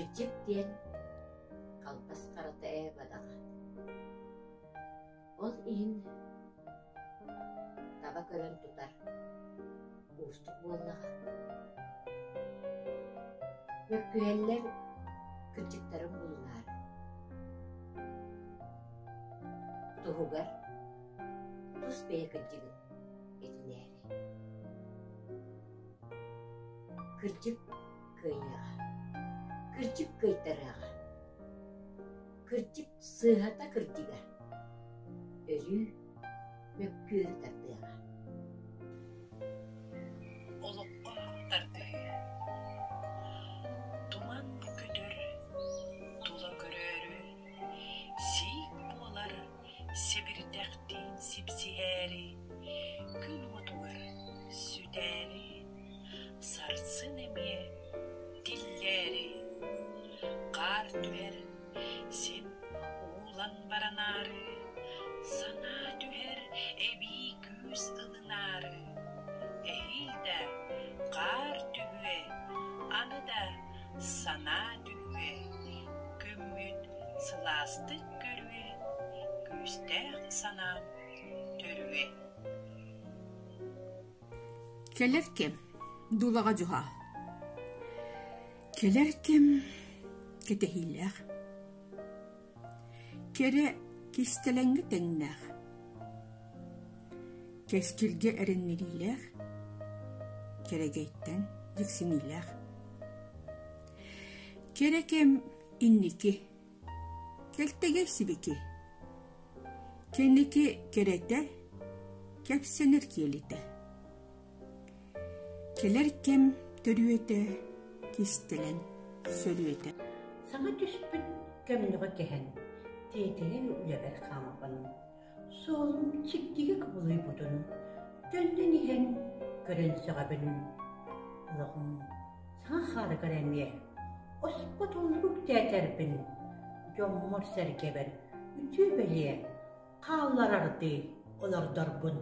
Кырдьык диэн халбас харата ээ бадаҕа. Ол иһин таба көрөн тутар уустук буоллаҕа. Мөккүһэллэр кырдьыктарын булунаары. Туһугар тус бэйэ кырдьыгын этинээри. Кырдьык кыайыаҕа, кырдьык кыайтарыаҕа, кырдьык сыыһата кырдьыга, өлүү мөккүөрү тардыаҕа. Олоххо тардыһыы Туман көтөр тула көрөөрү, сиик буолар сэбирдэхтиин сипсиһээри, күн уотугар сүтээри, сарсын эмиэ тиллээри, хаар түһэр син уулан баранаары, санаа түһэр эбии күүс ылынаары, эһиил да хаар түһүө, аны да санаа түһүө, күммүт сылаастык көрүө, күүстээх санаам төрүө. Кэлэр кэм дуулаҕа дьуһаа Кэлэр кэм кэтэһиилээх Кэрэ кистэлэҥҥэ тэҥнээх Кэскилгэ эрэннэриилээх Кэрэгэйтэн дьиксиниилээх Кэрэ кэм инники Кэлтэгэй сибики Кэнники кэрэтэ, кэпсэнэр киэлитэ Кэлэр кэм төрүөтэ, кистэлэҥ сөрүөтэ Саҥа түспүт көмнөҕү кэһэн, тиэтэйэн үлэбэр хаамабын. Суолум чигдигэ кубулуйбутун, төннөн иһэн көрөн сөҕөбүн. Олоҕум саҥа хаарыгар эмиэ оспот уллук үктээтэрбин, дьоммор-сэргэбэр үтүө бэлиэ хаалларардыы олордорбун.